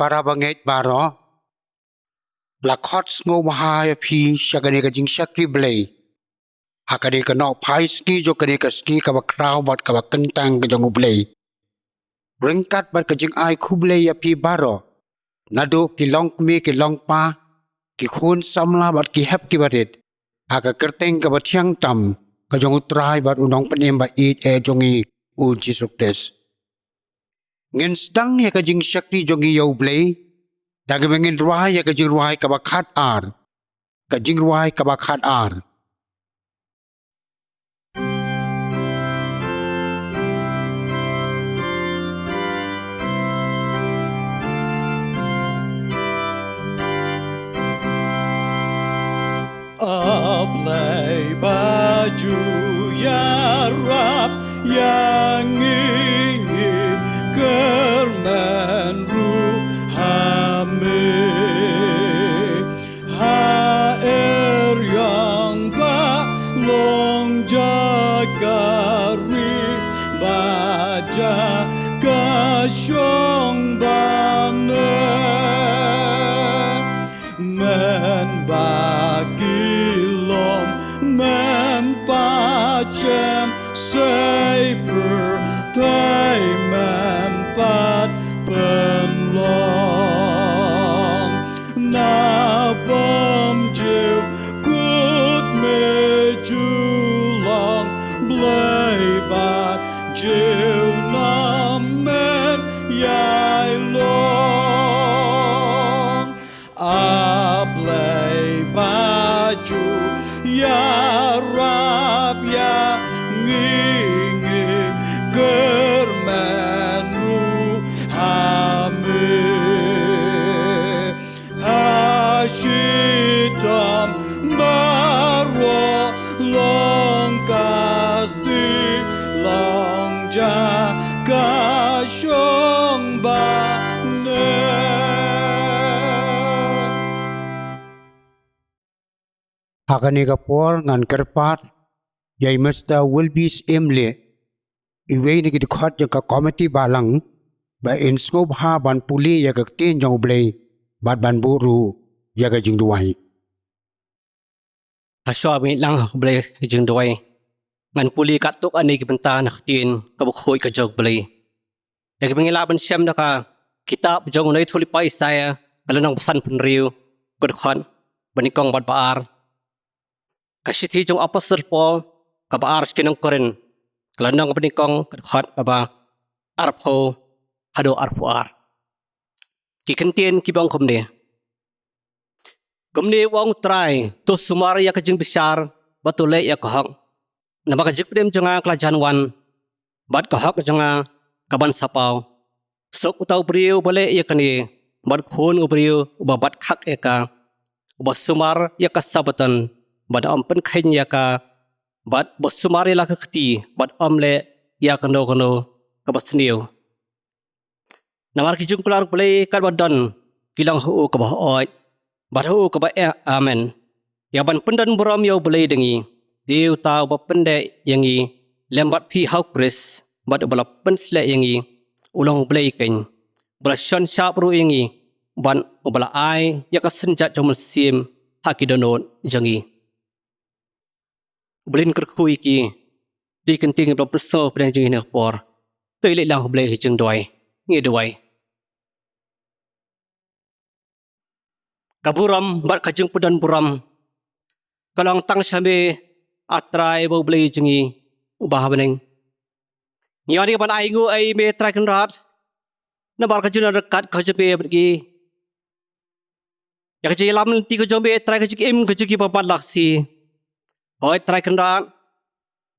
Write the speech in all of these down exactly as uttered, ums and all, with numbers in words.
para bangeit baroh, la khot sngewbha ïa phi sha kane ka jingshakri Blei ha kane ka Nohphai sngi jong kane ka sngi kaba khraw bad kaba kyntang ka jong U Blei. Ryngkat bad ka jingai khublei ïa phi baroh, naduh ki longkmie ki longpa, ki khun samla bad ki hep ki barit, ha ka kyrteng kaba thiang tam ka jong U Trai bad U Nongpynim ba ïeit eh jong ngi, U Jisu Khrist. Ngin sdang ïa ka jingshakri jong ngi ïa U Blei da kaba ngin rwai ïa ka jingrwai kaba khat ar. Ka jingrwai kaba khat ar. A Blei ba ju ïarap ïa ngi, ngi kyrmen ruh ha me. Ha eriong ba long jaka ri ba jaka shong ba ne. Men ba ki lom mem pat shem sei pyrthei mem pat pynlong. Na bym ju kut me ju long Blei ba ju na men ïai long. A Blei ba ju ïarap ïa ngi, ngi kyrmen ruh ha me. Ha shitom baroh long ka sti, long jaka shong ba ne. Ha kane ka por ngan kyrpad ïa i Mister Wilbis Imleh, iwei na ki dkhot jong ka komiti balang, ba in sngewbha ban pule ïa ka ktien jong U Blei bad ban buh ruh ïa ka jingduwai. Ha shuwa ban ïalang ha U Blei ka jingduwai, ngan pule katto katne ki bynta na ka ktien kaba khuid ka jong U Blei. Ïa kiba ngi lah ban shem na ka kitab jong u nongïathuhlypa Isaiah, ka lynnong ba sanphew hynriew, ka dkhot ba nyngkong bad ba ar. Ka shithi jong u Apostol Paul kaba ar sha ki nong Korinth, ka lynnong ba nyngkong, ka dkhot kaba arphew haduh arphew ar. Ki kyntien kiba ong kumne. Kumne u ong U Trai, to sumar ïa ka jingbishar bad to leh ïa ka hok. Namar ka jingpynim jong nga ka la jan wan, bad ka hok jong nga ka ban sa paw. Suk uta u briew uba leh ïa kane, bad khun u briew uba bat khak ïa ka, uba sumar ïa ka Sabbaton bad ym pynkheiñ ïa ka, bad uba sumar ïa la ka kti bad ym leh ïa kano kano kaba sniew. Namar ki jingkular U Blei katba don ki long ha u kaba hooid bad ha u kaba eh, amen. Ïa ban pyndon burom ïa U Blei da ngi, dei uta uba pyndep ïa ngi lem bad phi ha U Khrist, bad uba la pynsleh ïa ngi u long U Blei keiñ, uba la shon shap ruh ïa ngi, bad uba la ai ïa ka synjat jong u Mynsiem ha ki dohnud jong ngi. U Blei un kyrkhu ïa ki. Dei ki kyntien kiba la pynsngew pdeng jong ngi ha kane ka por. To ïa leit lang ha U Blei ha ka jingduwai. Ngin duwai. Ka burom bad ka jingpyndon burom ka long tang sha me, A Trai bad U Blei jong ngi uba ha bneng. Ngi wan ïa ban ainguh ïa me, Trai Kynrad, namar ka jingdon ryngkat ka jong me bad ngi. Ïa ka jingïalam lynti ka jong me, Trai, ka jingim ka jong ngi ba man la ka sngi. Hooid Trai Kynrad,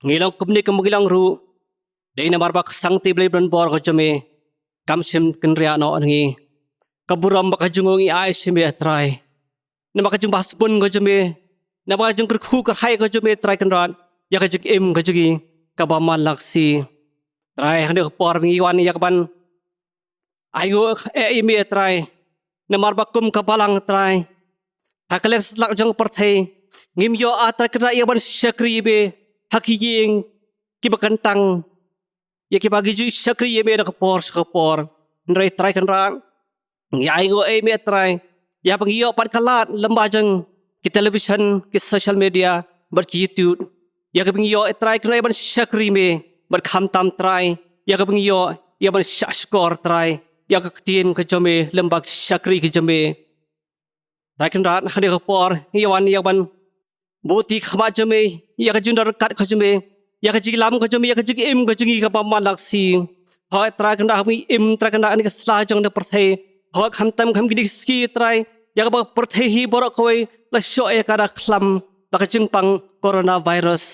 ngi long kumne kumba ngi long ruh, dei namar ba ka sangti Blei ba donbor ka jong me kam shym kynriah noh na ngi. Ka burom bad ka jingnguh ngi ai sha me, A Trai, namar ka jingbha sbun ka jong me, namar ka jingkyrkhu kyrhai ka jong me, Trai Kynrad, ïa ka jingim ka jong ngi kaba man la ka sngi. Trai, ha kane ka por ngi wan ïa ka ban ainguh ïa me, Trai, namar ba kum ka balang, Trai, ha ka lyndet satlak jong ka pyrthei, ngim ïoh, A Trai Kynrad, ïa ban shakri ïa me ha ki ïing kiba kyntang, ïa kiba ngi ju shakri ïa me na ka por sha ka por. Hynrei Trai Kynrad, Ngi ai nguh ïa me Trai, ïa ba ngi ïoh pat ka lad lyngba jong ki television, ki social media bad ki YouTube, ïa kaba ngi ïoh Trai kane ban shakri me, bad khamtam Trai, ïa kaba ngi ïoh ïa ban shahshkor Trai ïa ka ktien ka jong me lyngba ki shakri ka jong me. Trai Kynrad, ha kane ka por ngi wan ïa ban buh ïa ka khmat jong me ïa ka jingdon ryngkat ka jong me, ïa ka jingïalam ka jong me, ïa ka jingim ka jong ngi kaba man la ka sngi. Hooid Trai Kynrad, ha kaba ngi im Trai Kynrad ha kane ka sla jong ka pyrthei, hooid khamtam ha kine ki sngi Trai, ïa kaba ka pyrthei hi baroh kawei la shoh ïa ka da khlam da ka jingpang coronavirus.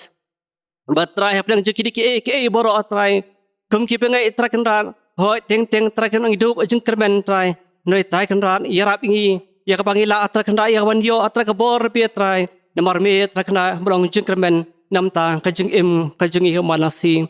Bad Trai, hapdeng jong kine kiei kiei baroh Trai, kum ki bangeit Trai Kynrad, hooid teng teng Trai Kynrad ngi duh ka jingkyrmen Trai. Hynrei Trai Kynrad, ïarap ïa ngi ïa kaba ngi lah Trai Kynrad ïa ka ban ïoh Trai ka bor ba phi Trai, namar me Trai Kynrad me long jingkyrmen namar ka jingim ka jong ngi man la ka sngi.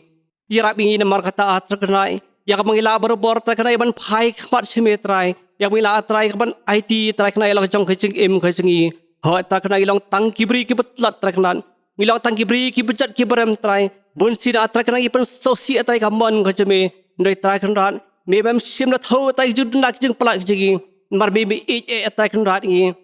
Ïarap ïa ngi namar kata Trai Kynrad, ïa kaba ngi lah barabor Trai Kynrad ïa ban phai khmat sha me Trai, ïa kaba ngi lah Trai ïa ka ban aiti Trai Kynrad ïa la ka jong ka jingim ka jong ngi. Hooid Trai Kynrad, ngi long tang ki briew kiba tlot Trai Kynrad, ngi long tang ki briew kiba jot kiba rem Trai. Bun sien Trai Kynrad ngi pynsngewsih Trai ka mon ka jong me. Hynrei Trai Kynrad, me mem shym la thaw Trai ka jingduna ka jingpalat ka jong ngi, namar me me ïeit eh Trai Kynrad ïa ngi.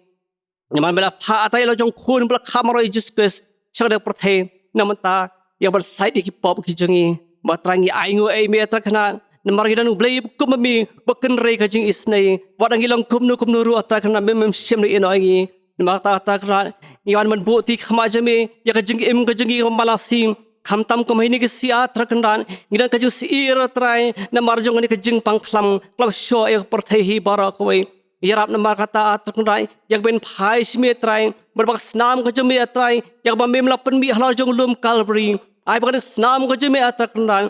Namar me la phah Trai ïa la jong Khun ba la kham marwei Jisu Khrist sha kane ka pyrthei na ka bynta ïa ka ban sait ïa ki pop ki jong ngi. Bad Trai ngi ai nguh ïa me Trai Kynrad, namar ngi don U Blei ba kum ma me, ba kynrei ka jingisynei. Wat ngi long kumno kumno ruh Trai Kynrad, me mem shym la ïehnoh ïa ngi. Namar kata Trai Kynrad, ngi wan ban buh ïa ka khmat jong me ïa ka jingim ka jong ngi kaba man la ka sngi. Khamtam kum ha kine ki sngi Trai Kynrad, ngi don ka jingsyier Trai, namar jong kane ka jingpang khlam kaba la shoh ïa ka pyrthei hi baroh kawei. Ïarap namar kata Trai Kynrad, ïa ka ban phai sha me Trai, bad ba ka snam ka jong me Trai, ïa kaba mem la pynmih halor jong u lum Kalbari. Ai ba kane ka snam ka jong me Trai Kynrad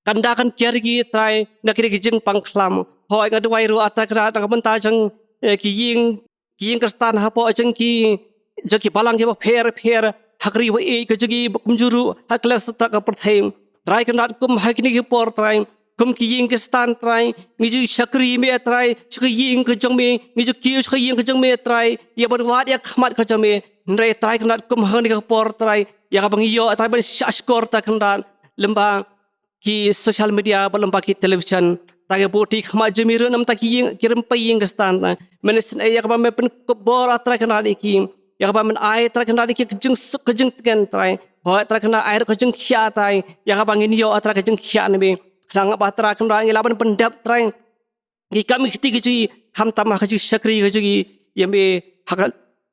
kan da kan kiar ïa ngi Trai na kine ki jingpang khlam. Hooid nga duwai ruh Trai Kynrad na ka bynta jong, eh, ki ïing, ki ïing Khristan hapoh jong ki, jong ki balang kiba pher pher ha ka ri baieit ka jong ngi bad kumjuh ruh ha ki lad shatei ka pyrthei. Trai Kynrad, kum ha kine ki por Trai, kum ki ïing Khristan Trai, ngi ju shakri me Trai sha ka ïing ka jong me, ngi ju kiew sha ka ïing ka jong me Trai, ïa ban wad ïa ka khmat ka jong me. Hynrei Trai Kynrad, kum ha kane ka por Trai, ïa kaba ngi ïoh Trai ban shahshkor Trai Kynrad lyngba ki social media bad lyngba ki television. Trai ngi buh ïa ka khmat jong me ruh namar ki ïing, ki rympei ïing Khristan Trai. Men isynei ïa kaba me pynkupbor Trai Kynrad ïa ki, ïa kaba men ai Trai Kynrad ïa ki ka jingsuk ka jingtngen Trai. Hooid Trai Kynrad, ai ruh ka jingkhiah Trai ïa kaba ngin ïoh Trai ka jingkhiah na me. Khnang ba Trai Kynrad ngi lah ban pyndep Trai ki kam ki kti ki jong ngi, khamtam ha ka jingshakri ka jong ngi ïa me ha ka,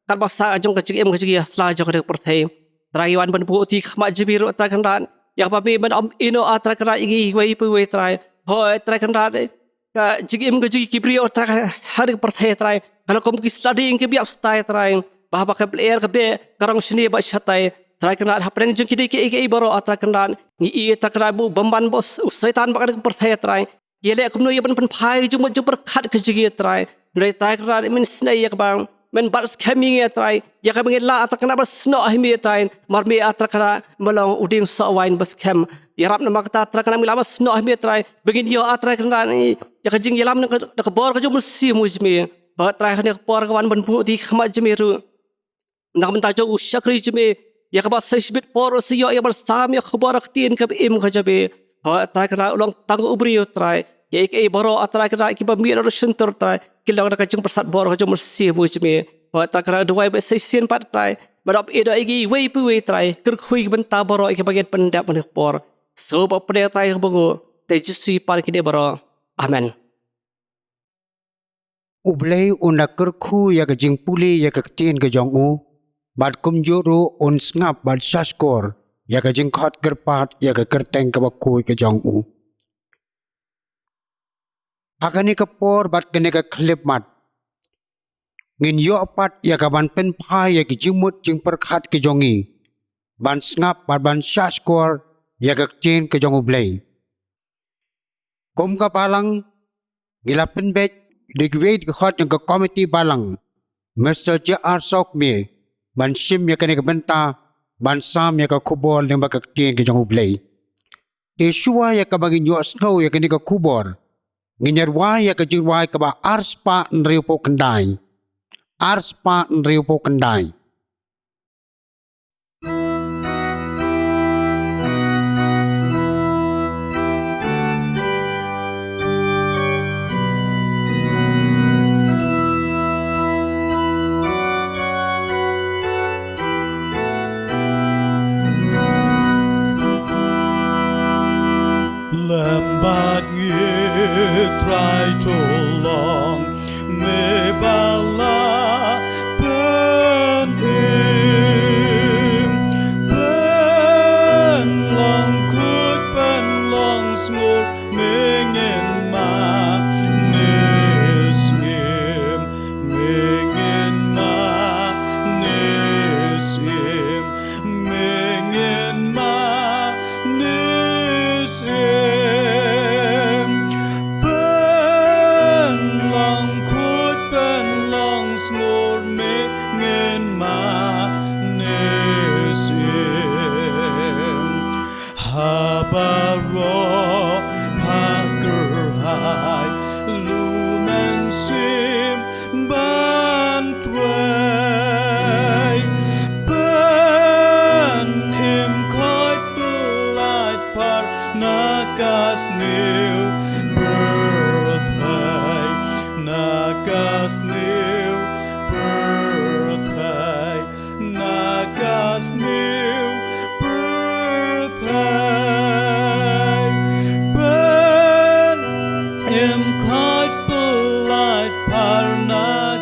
katba sah jong ka jingim ka jong ngi ha sla jong ka pyrthei. Trai ngi wan ban buh ïa ka khmat jong me ruh Trai Kynrad, ïa kaba me men ym ïehnoh Trai Kynrad ïa ngi iwei pa iwei Trai. Hooid Trai Kynrad, ka jingim ka jong ngi ki briew Trai ha ka pyrthei Trai ka long kum ki sla dieng kiba ïap stai Trai. Ba haba ka blyer ka beh ka rong shane bad shatai. Trai Kynrad, hapdeng jong kine kiei kiei baroh Trai Kynrad, ngi ïohi Trai Kynrad ba u bymman ba u Soitan ba ka dei ka pyrthei Trai, ïaleh kumno ïa ban pynphai ka jingmut jingpyrkhat ka jong ngi Trai. Hynrei Trai Kynrad, men isynei ïa kaba men bat skhem ïa ngi Trai, ïa kaba ngin lah Trai Kynrad ban snoh ha me Trai, namar me Trai Kynrad me long u dieng soh wain ba skhem. Ïarap namar kata Trai Kynrad, ngin lah ban snoh ha me Trai, ba ngin ïoh Trai Kynrad ïa ka jingïalam na ka, na ka bor ka jong u Mynsiem jong me. Hooid Trai, ha kane ka por ngi wan ban buh ïa ka khmat jong me ruh na ka bynta jong u shakri jong me, ïa kaba sa shibit por u sa ïoh ïa ban sam ïa ka khubor ka ktien kaba im ka jong me. Hooid Trai Kynrad, u long tang u briew Trai. Kiei kiei baroh Trai Kynrad kiba mih na u shyntur Trai, ki long da ka jingpyrsad bor ka jong u Mynsiem jong me. Hooid Trai Kynrad, duwai ba sa shisien pat Trai, ba men ym ïehnoh ïa ngi iwei pa iwei Trai, kyrkhu ïa ki bynta baroh ïa kiba ngin pyndep ha kane ka por. Sngewbha pyneh Trai kaba nguh, da u Jisu u Khrist kine baroh. Amen. U Blei un da kyrkhu ïa ka jingpule ïa ka ktien ka jong u, bad kumjuh ruh un sngap bad shahshkor ïa ka jingkhot kyrpad ïa ka kyrteng kaba khuid ka jong u. Ha kane ka por bad kane ka khyllipmat, ngin ïoh pat ïa ka ban pynphai ïa ki jingmut jingpyrkhat ki jong ngi ban sngap bad ban shahshkor ïa ka ktien ka jong U Blei. Kum ka balang, ngi la pynbeit da kiwei ki dkhot jong ka komiti balang, Mister J R Sokmie, ban shim ïa kane ka bynta ban sam ïa ka khubor lyngba ka ktien ka jong U Blei. Te shuwa ïa kaba ngin ïohsngew ïa kane ka khubor, ngin ïa rwai ïa ka jingrwai kaba arspah hynriewphew khyndai. Arspah hynriewphew khyndai.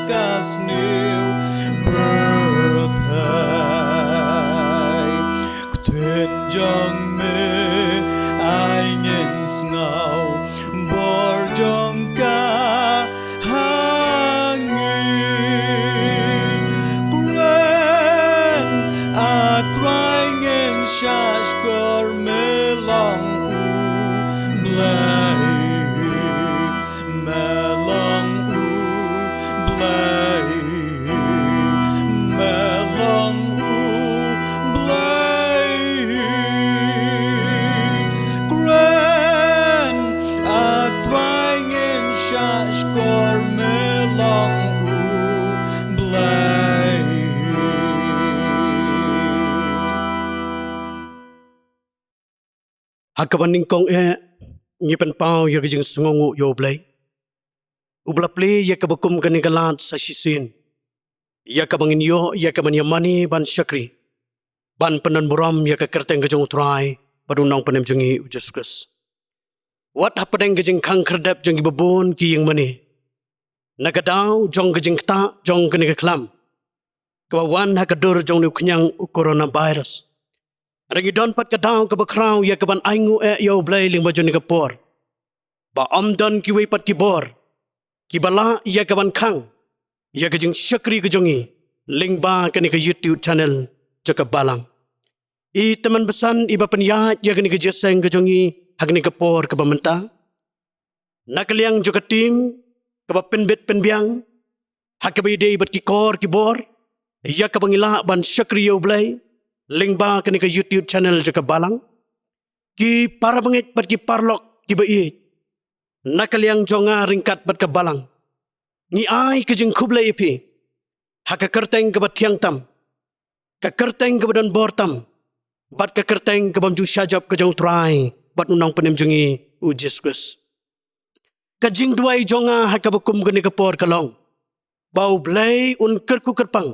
ka sniew pyrthei. Ktien jong me ai ngin sngew bor jong ka ha ngi. Kren, A Trai, ngin shahshkor me long U Blei. Me long U Blei. Me long U Blei. Kren, A Trai, ngin shahshkor me long U Blei. Ha kaba nyngkong eh, ngi pynpaw ïa ka jingsngewnguh ïa U Blei, uba la plie ïa kaba kum kane ka lad sa shisien, ïa kaba ngin ïoh ïa ka ban ïamane ban shakri, ban pyndonburom ïa ka kyrteng ka jong U Trai bad U Nongpynim jong ngi U Jisu Khrist. Wat hapdeng ka jingkhang khyrdep jong kiba bun ki ïing mane, na ka daw jong ka jingktah jong kane ka khlam kaba wan ha ka dur jong une u khñiang u coronavirus, hynrei ngi don pat ka daw kaba khraw ïa ka ban ainguh eh ïa U Blei lyngba jong kane ka por, ba ym don kiwei pat ki bor kiba lah ïa ka ban khang ïa ka jingshakri ka jong ngi lyngba kane ka YouTube channel jong ka Balang. I tymmen basan iba pynïaid ïa kane ka jingïaseng ka jong ngi ha kane ka por kaba mynta, na ka liang jong ka team kaba pynbit pynbiang ha kaba ïadei bad ki kor ki bor ïa kaba ngi lah ban shakri ïa U Blei lyngba kane ka YouTube channel jong ka Balang, ki para bangeit bad ki paralok kiba ïeit, na ka liang jong nga ryngkat bad ka Balang, ngi ai ka jingkhublei ïa phi ha ka kyrteng kaba thiang tam, ka kyrteng kaba don bor tam, bad ka kyrteng ka bym ju shah jop ka jong U Trai bad U Nongpynim jong ngi U Jisu Khrist. Ka jingduwai jong nga ha kaba kum kane ka por ka long ba U Blei un kyrkhu kyrpang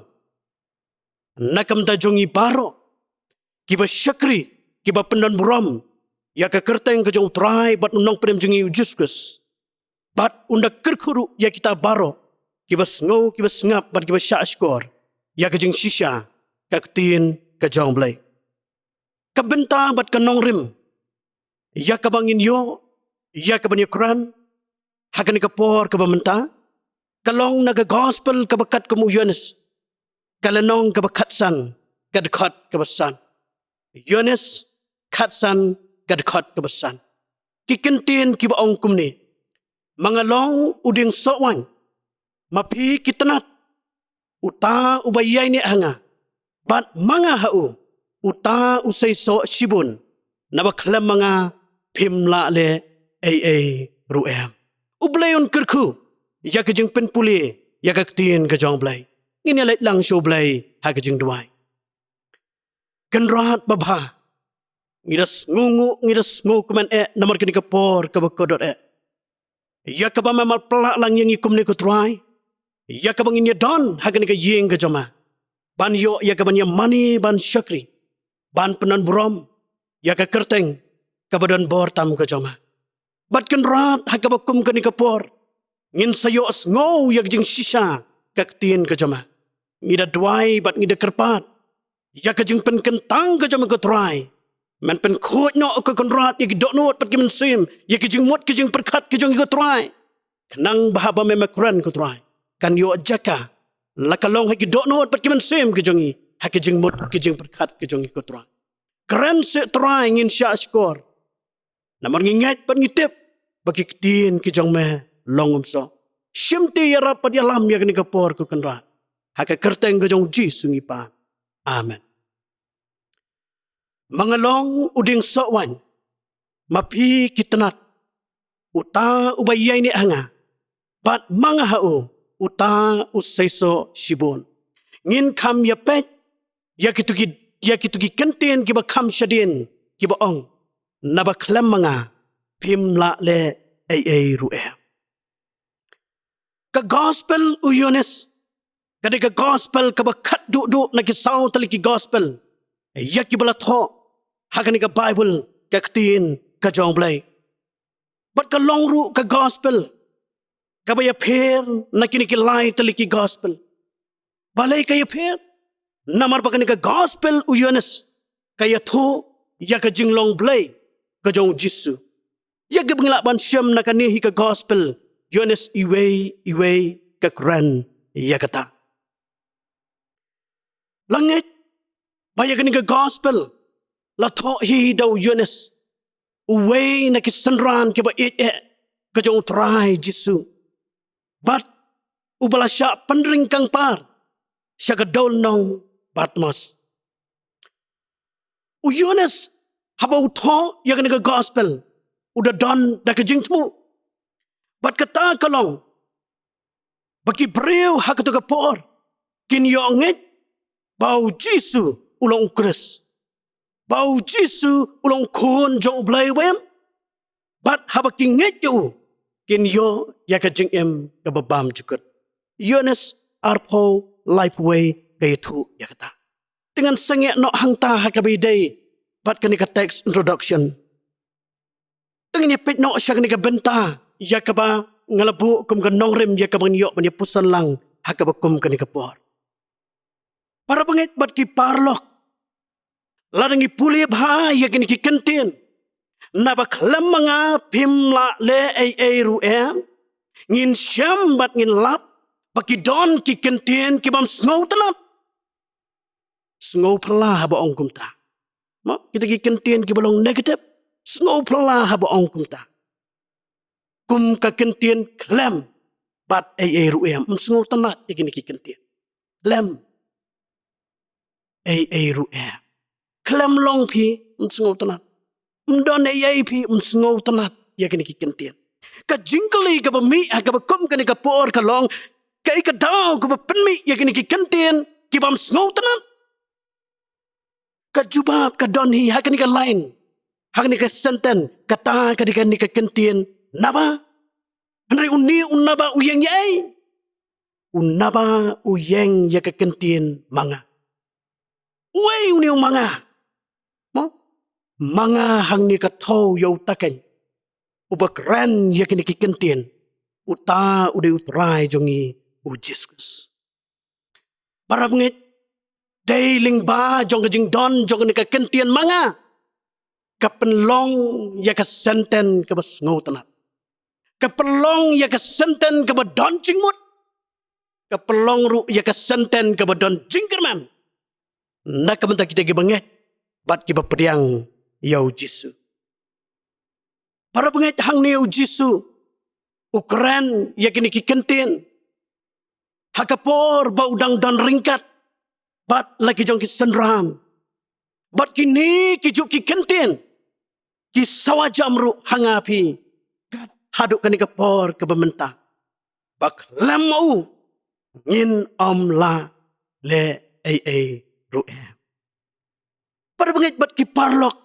na ka bynta jong ngi baroh kiba shakri, kiba pyndonburom ïa ka kyrteng ka jong U Trai bad U Nongpynim jong ngi U Jisu Khrist, bad un da kyrkhu ruh ïa kita baroh kiba sngew, kiba sngap bad kiba shahshkor ïa ka jingshisha ka ktien ka jong U Blei. Ka bynta bad ka nongrim ïa kaba ngin ïoh ïa ka ban ïakren ha kane ka por kaba mynta ka long na ka Gospel kaba katkum u Ïoannis, ka lynnong kaba khatsan, ka dkhot kaba san. Ïoannis khatsan, ka dkhot kaba san. Ki kyntien kiba ong kumne: Ma nga long u dieng soh waiñ, ma phi ki tnat, uta uba ïaineh ha nga, bad ma nga ha u, uta u seisoh shibun, naba khlem ma nga phim lah leh ei ei ruh em. U Blei un kyrkhu ïa ka jingpynpule ïa ka ktien ka jong U Blei. Ngin ïa leit lang sha U Blei ha ka jingduwai. Kynrad babha, ngi da sngewnguh, ngi da sngewkmen eh namar kane ka por kaba kordor eh, ïa kaba me la pynlah lang ïa ngi kumne ko Trai, ïa kaba ngin ïadon ha kane ka ïing ka jong me, ban ïoh ïa ka ban ïamane ban shakri, ban pyndonburom ïa ka kyrteng kaba don bor tam ka jong me. Bad Kynrad, ha kaba kum kane ka por, ngin sa ïohsngew ïa ka jingshisha ka ktien ka jong me. Ngi da duwai bad ngi da kyrpad ïa ka jingpynkyntang ka jong me ko Trai. Men pynkhuid noh ko Kynrad ïa ki dohnud bad ki mynsiem ïa ki jingmut ki jingpyrkhat ki jong ngi ko Trai, khnang ba haba me me kren ko Trai, kan ïoh jaka la ka long ha ki dohnud bad ki mynsiem ki jong ngi, ha ki jingmut ki jingpyrkhat ki jong ngi ko Trai. Kren seh Trai, ngin shahshkor, namar ngi ngeit bad ngi tip ba ki ktien ki jong me long umsoh. Shimti, ïarap bad ïalam ïa kane ka por ko Kynrad, ha ka kyrteng ka jong U Jisu ngi pan. Amen. Ma nga long u dieng soh waiñ, ma phi ki tnat, uta uba ïaineh ha nga, bad ma nga ha u, uta u seisoh shibun. Ngin kham ïapeit ïa kito ki, ïa kito ki kyntien kiba kham shadien kiba ong: Naba khlem ma nga phim lah leh ei ei ruh em. Ka Gospel u Ïoannis ka dei ka Gospel kaba khatduh duh na ki saw tylli ki Gospel ïa kiba la thoh ha kane ka Baibl, ka ktien ka jong U Blei. Bad ka long ruh ka Gospel kaba ïapher na kine ki lai tylli ki gospel. Balei ka ïapher? Namar ba kane ka gospel u Ïoannis ka ïathuh ïa ka jinglong Blei ka jong u Jisu. Ïa kaba ngi lah ban shem na kane hi ka gospel Ïoannis iwei iwei ka kren ïa kata. La ngeit ba ïa kane ka gospel la thoh hi da u Ïoannis, uwei na ki synran kiba ïeit eh ka jong u Trai Jisu, bad uba la shah pynring kangpar sha ka dewlynnong Patmos. U Ïoannis, haba u thoh ïa kane ka gospel, u da don da ka jingthmu. Bad kata ka long ba ki briew ha kato ka por kin ïoh ngeit ba u Jisu u long u Khrist, ba u Jisu u long u Khun jong u Blei ba im. Bad haba ki ngeit ïa u, kin ïoh ïa ka jingim kaba bymjukut. Ïoannis arphew laiphew wei ka ïathuh ïa kata. Te ngan sangeh noh hangta ha kaba ïadei bad kane ka text introduction. Te ngin ïa peit noh sha kane ka bynta ïa kaba nga la buh kum ka nongrim ïa kaba ngin ïoh ban ïa puson lang ha kaba kum kane ka por. Para bangeit bad ki paralok, lada ngi pule bha ïa kine ki kyntien, naba khlem ma nga phim lah leh ei ei ruh em, ngin shem bad ngin lap ba ki don ki kyntien ki bym sngewtynnat. Sngewphylla haba ong kumta. Mo, kita ki kyntien kiba long negative, sngewphylla haba ong kumta. Kum ka kyntien khlem bad ei ei ruh em, ym sngewtynnat ïa kine ki kyntien. Khlem, ei ei ruh em. Khlem long phi, ym sngewtynnat. Ym don ei ei phi, ym sngewtynnat ïa kine ki kyntien. Ka jingkylli kaba mih ha kaba kum kane ka por ka long, kaei ka daw kaba pynmih ïa kine ki kyntien ki bym sngewtynnat? Ka jubab ka don hi ha kane ka line, ha kane ka sentence, kata ka dei kane ka kyntien naba. Hynrei une u naba u ïeng ïa ei? U naba u ïeng ïa ka kyntien ma nga. Uei une u ma nga? Mo? Ma nga hangne ka thew ïa uta keiñ uba kren ïa kine ki kyntien. Uta u dei u Trai jong ngi, u Jisu Khrist. Para bangeit, dei lyngba jong ka jingdon jong kane ka kyntien ma nga, ka pynlong ïa ka sentence kaba sngewtynnat. Ka pynlong ïa ka sentence kaba don jingmut. Ka pynlong ruh ïa ka sentence kaba don jingkyrmen na ka bynta kita kiba ngeit bad kiba pdiang ïa u Jisu. Para bangeit, hangne u Jisu u kren ïa kine ki kyntien ha ka por ba u dang don ryngkat bad la ki jong ki synran. Bad kine kijuh ki kyntien ki sawa jam ruh ha nga phi kat haduh kane ka por kaba mynta, ba khlem ma u ngin ym lah leh ei ei ruh em. Para bangeit bad ki paralok,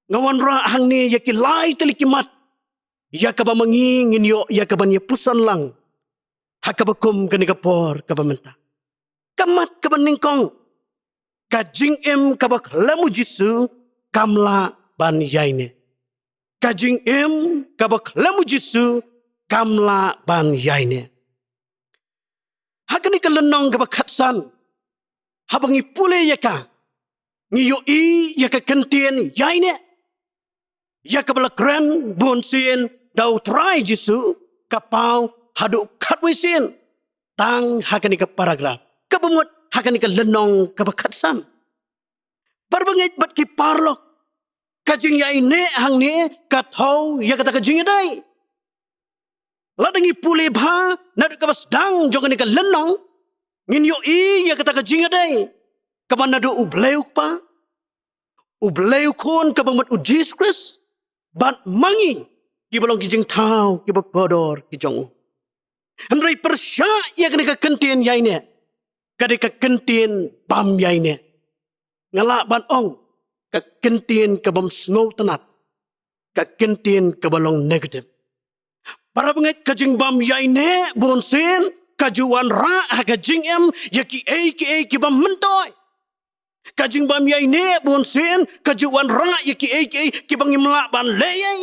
nga wanrah hangne ïa ki lai tylli ki mat ïa kaba ma ngi ngin ïoh ïa kaban ïa puson lang ha kaba kum kane ka por kaba mynta. Ka mat kaba nyngkong, ka jingim kaba khlem u Jisu kam lah ban ïaineh. Ka jingim kaba khlem u Jisu kam lah ban ïaineh. Ha kane ka lynnong kaba khatsan, haba ngi pule ïa ka, ngi ïohi ïa ka kyntien ïaineh, ïa kaba la kren bunsien da u Trai Jisu, ka paw haduh khatwei sien tang ha kane ka paragraph kaba mut ha kane ka lynnong kaba khatsan. Para bangeit bad ki paralok, ka jingïaineh hangne ka thew ïa kata ka jingïadei. Lada ngi pule bha naduh kaba sdang jong kane ka lynnong, ngin ïohi ïa kata ka jingïadei kaba naduh u Blei u Kpa, u Blei u Khun kaba mut u Jisu Khrist, bad ma ngi kiba long ki jingthaw kiba kordor ki jong u. Hynrei pyrshah ïa kane ka kyntien ïaineh, ka dei ka kyntien bym ïaineh. Nga lah ban ong, ka kyntien ka bym sngewtynnat, ka kyntien kaba long negative. Para bangeit, ka jingbym ïaineh bunsien ka ju wanrah ha ka jingim ïa kiei kiei kiba myntoi. Ka jingbym ïaineh bunsien ka ju wanrah ïa kiei kiei kiba ngim lah ban leh ei ei.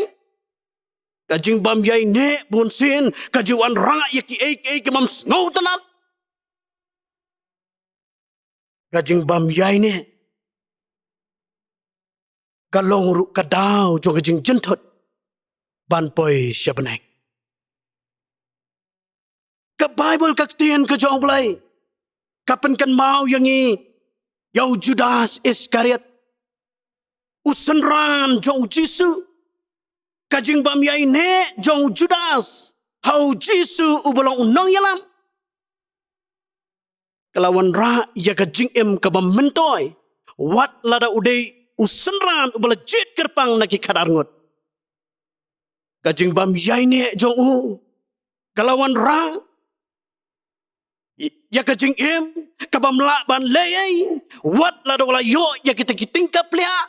Ka jingbym ïaineh bunsien ka ju wanrah ïa kiei kiei ki bym sngewtynnat. Ka jingbym ïaineh ka long ruh ka daw jong ka jingjynthut ban poi sha bneng. Ka Baibl, ka ktien ka jong U Blei, ka pynkynmaw ïa ngi ïa u Judas Iskariot, u synran jong u Jisu. Ka jingbym ïaineh jong u Judas ha u Jisu uba long u nongïalam ka la wanrah ïa ka jingim kaba myntoi, wat lada u dei u synran uba la jied kyrpang na ki khadar ngut. Ka jingbym ïaineh jong u ka la wanrah ïa ka jingim kabym lah ban leh ei, wat lada u la ïoh ïa kita ki tyngka pliah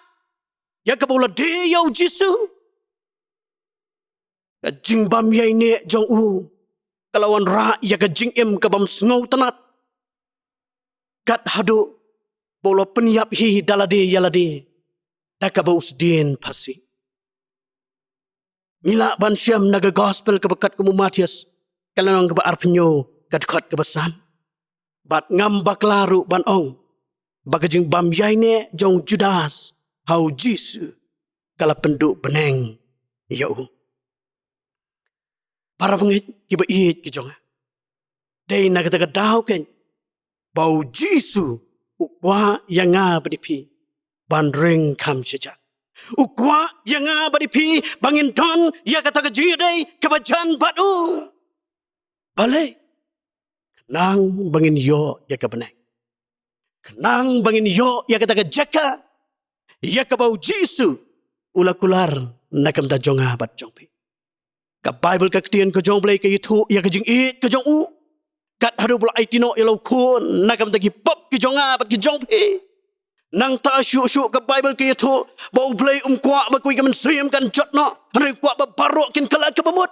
ïa kaba u la die ïa u Jisu. Ka jingbym ïaineh jong u ka la wanrah ïa ka jingim kabym sngewtynnat, kat haduh ba u la pynïap hi da lade ïa lade da kaba u sdien phasi. Ngi lah ban shem na ka Gospel kaba katkum u Mathaios, ka lynnong kaba arphew hynñiew, ka dkhot kaba san: Bad ngam bakla ruh ban ong ba ka jingbym ïaineh jong u Judas ha u Jisu ka la pynduh bneng ïa u. Para bangeit kiba ïeit ki jong nga, dei na kata ka daw keiñ ba u Jisu u kwah ïa nga bad ïa phi ban ring kham sha jan. U kwah ïa nga bad ïa phi ba ngin don ïa kata ka jingïadei kaba jan bad u. Balei? Khnang ba ngin ïoh ïa ka bneng, khnang ba ngin ïoh ïa kata ka jaka ïa kaba u Jisu u la kular na ka bynta jong nga bad jong phi. Ka Baibl, ka ktien ka jong U Blei, ka ïathuh ïa ka jingïeit ka jong u kat haduh ba u la aiti noh ïa la u khun na ka bynta ki pop ki jong nga bad ki jong phi. Nangta shuh shuh ka Baibl ka ïathuh ba U Blei um kwah ba kawei ka mynsiem kan jot noh, hynrei u kwah ba baroh kin kylla kaba mut.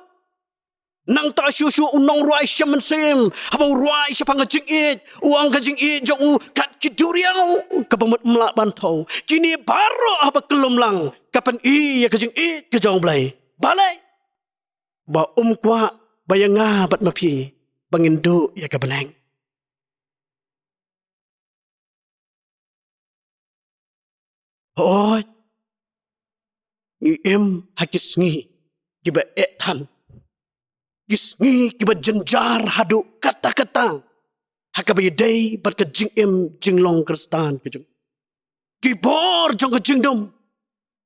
Nangta shuh shuh u nongrwai shem mynsiem haba u rwai shaphang ka jingïeit, u ong ka jingïeit jong u kat ki duriaw kaba mut ym lah ban thew. Kine baroh haba kyllum lang ka pyni ïa ka jingïeit ka jong U Blei. Balei? Ba um kwah ba ïa nga bad ma phi ba ngin duh ïa ka bneng. Hooid, ngi im ha ki sngi kiba eh than, ki sngi kiba jynjar haduh katta katta ha kaba ïadei bad ka jingim jinglong Khristan ka jong. Ki bor jong ka jingdum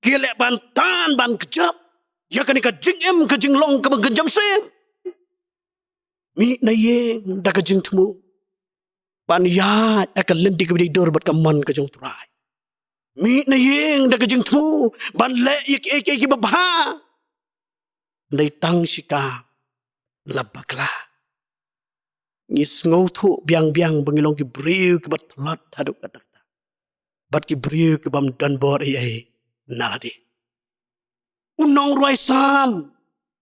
ki leh ban tan ban kjap ïa kane ka jingim ka jinglong kaba kynja mynsiem. Mih na ïing da ka jingthmu ban ïaid ha ka lynti kaba dei dur bad ka mon ka jong U Trai. Mih na ïing da ka jingthmu ban leh ïa kiei kiei kiba bha. Hynrei tang shika la bakla. Ngi sngewthuh biang biang ba ngi long ki briew kiba tlot haduh katta katta bad ki briew kibym don bor ei ei na lade. U nongrwai Salm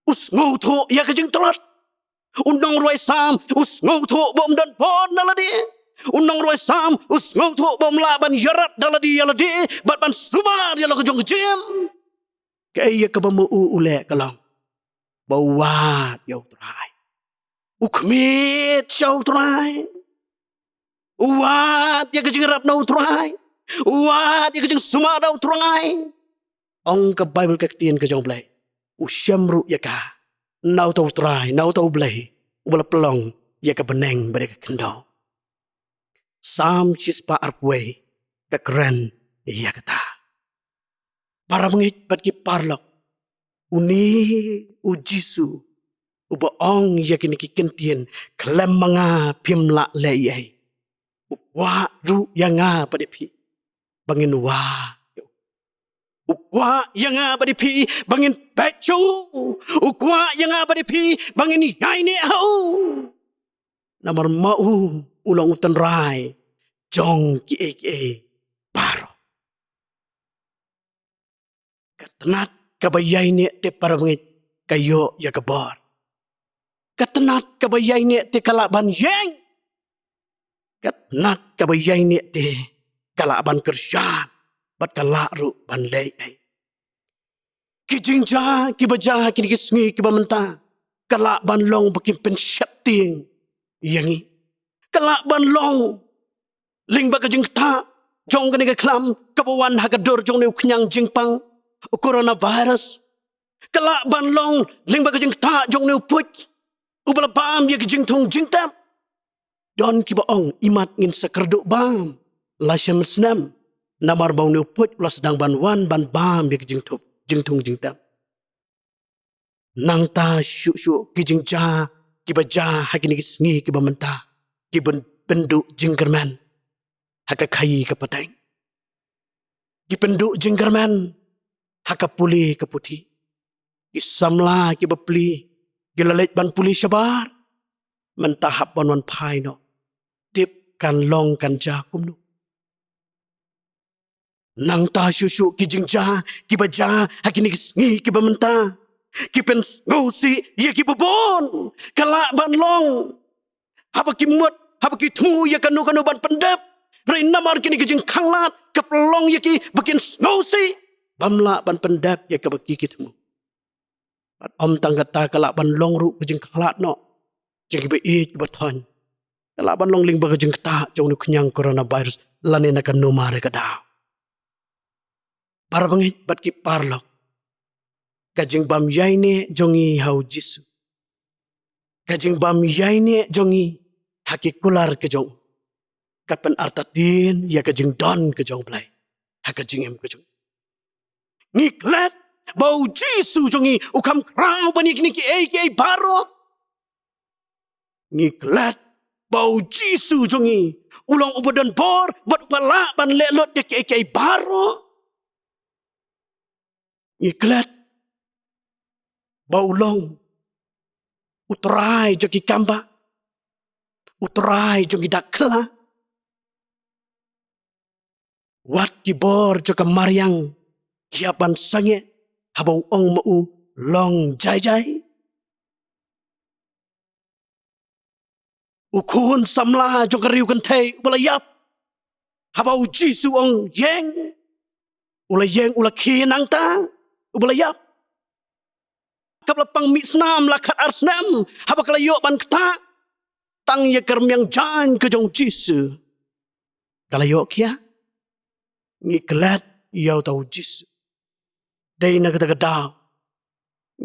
u sngewthuh ïa ka jingtlot. U nongrwai Salm u sngewthuh ba um don bor na lade. U nongrwai Salm u sngewthuh ba um lah ban ïarap da lade ïa lade bad ban sumar ïa la ka jong ka jingim. Kaei ïa kaba ma u u leh ka long ba u wad ïa U Trai. U khmih sha U Trai. U wad ïa ka jingïarap na U Trai. U wad ïa ka jingsumar na U Trai. Ong ka Baibl, ka ktien ka jong U Blei, u shem ruh ïa ka na uta U Trai, na uta U Blei uba la pynlong ïa ka bneng bad ïa ka khyndew. Salm shispah arphew wei ka kren ïa kata. Para bangeit bad ki paralok, une U Jisu uba ong ïa kine ki kyntien, khlem ma nga phim lah leh ei ei. U kwah ruh ïa nga bad ïa phi ba ngin wad ïa u. U kwah ïa nga bad ïa phi ba ngin peit sha u. U kwah ïa nga bad ïa phi ba ngin ïaineh ha u. Namar ma u u long u tynrai jong kiei kiei baroh. Ka tnat kaba ïaineh te, para bangeit, ka ïoh ïa ka bor. Ka tnat kaba ïaineh te ka lah ban ïeng. Ka tnat kaba ïaineh te ka lah ban kyrshan bad ka lah ruh ban leh ei ei. Ki jingjia kiba jia ha kine ki sngi kiba mynta ka lah ban long ba kin pynsheptieng ïa ngi. Ka lah ban long lyngba ka jingktah jong kane ka khlam kaba wan ha ka dur jong une u khñiang jingpang, u coronavirus. Ka lah ban long lyngba ka jingktah jong une u puit uba la bam ïa ki jingthung jingtep. Don kiba ong, imat ngin sa kyrduh bam la snem snem, namar ba une u puit u la sdang ban wan ban bam ïa ki jingthup, jingthung jingtep. Nangta shuh shuh ki jingjia kiba jia ha kine ki sngi kiba mynta ki pyn-, pynduh jingkyrmen ha ka khaii ka pateng. Ki pynduh jingkyrmen ha ka pule ka puthi. Ki samla kiba plie ki la leit ban pule shabar. Mynta hap ban wan phai noh, tip kan long kan jia kumno. Nangta shuh shuh ki jingjia kiba jia ha kine ki sngi kiba mynta ki pynsngewsih ïa kiba bun. Ka lah ban long haba ki mut, haba ki thmu ïa kano kano ban pyndep, hynrei namar kine ki jingkhanglad ka pynlong ïa ki ba kin sngewsih, bym lah ban pyndep ïa kaba ki ki thmu. Bad ym tang kata, ka lah ban long ruh ka jingkhlad noh jong kiba ïeit kiba thoiñ. Ka lah ban long lyngba ka jingktah jong une u khñiang coronavirus lane na kano mar ka daw. Parabangeit bad ki paralok, ka jingbam ïaineh jong ngi ha u Jisu, ka jingbam ïaineh jong ngi ha ki kular ka jong u, ka pynartatien ïa ka jingdon ka jong u Blei ha ka jingim ka jong ngi. Ngi klet ba u Jisu jong ngi u kham khraw ban ïa kine kiei kiei baroh. Ngi klet ba u Jisu jong ngi u long uba don bor bad uba lah ban leh lut ïa kiei kiei baroh. Ngi klet ba u long u Trai jong ki kambah, u Trai jong ki dak khla. Wat ki bor jong ka mariang ki ïap ban sangeh haba u ong ma u, "Long jai jai." U khun samla jong ka riewkynthei uba la ïap, haba u Jisu u ong, "Ïeng," u la ïeng, u la khie nangta uba la ïap. Kaba la pang mih snam la khatar snem, haba ka la ïoh ban ktah, tang ïa ka rmiang jaiñ ka jong u Jisu ka la ïoh khia. Ngi klet ïa uta u Jisu. Dei na kata ka daw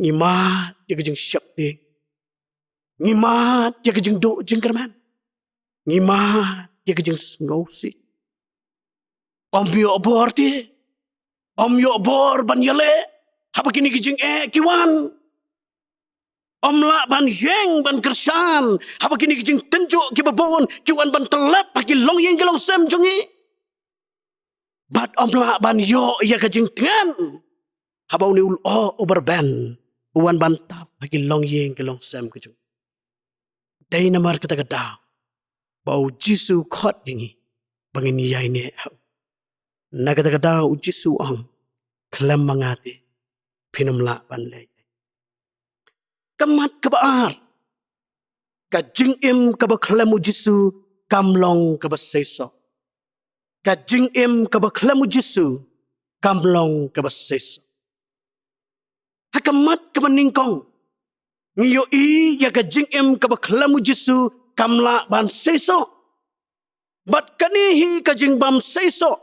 ngi mad ïa ka jingsheptieng, ngi mad ïa ka jingduh jingkyrmen, ngi mad ïa ka jingsngewsih. Ym ïoh bor te, ym ïoh bor ban ïaleh haba kine ki jingeh ki wan. Ym lah ban ïeng ban kyrshan haba kine ki jingtynjuh kiba bun ki wan ban tyllep ha ki longïing ki longsem jong ngi. Bad ym lah ban ïoh ïa ka jingtngen haba une u lyoh uba rben u wan ban tap ha ki longïing ki longsem ka jong ngi. Dei namar kata ka daw ba u Jisu u khot ïa ngi ba ngin ïaineh ha u. Na kata ka daw u Jisu u ong, "Khlem ma nga te phin ym lah ban leh." Ka mat kaba ar, ka jingim kaba khlem u Jisu kam long kaba seisoh. Ka jingim kaba khlem u Jisu kam long kaba seisoh. Ha ka mat kaba nyngkong, ngi ïohi ïa ka jingim kaba khlem u Jisu kam lah ban seisoh. Bad kane hi ka jingbym seisoh.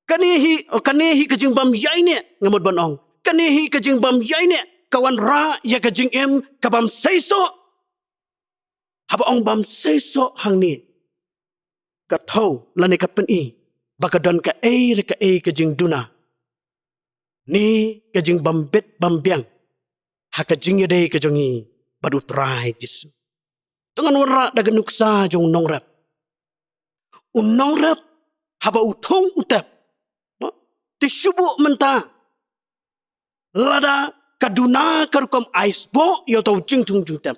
Kane hi, kane hi ka jingbym ïaineh, nga mut ban ong, kane hi ka jingbym ïaineh ka wanrah ïa ka jingim kabym seisoh. Haba ong bym seisoh hangne, ka thew lane ka pyni ba ka don kaei re kaei ka jingduna ne ka jingbym bit bym biang ha ka jingïadei ka jong ngi bad u Trai Jisu. To ngan wanrah da ka nuksa jong u nongrep. U nongrep haba u thung u tep, te shu buh mynta, lada ka duna ka rukom ai sboh ïa uta u jingthung jingtep,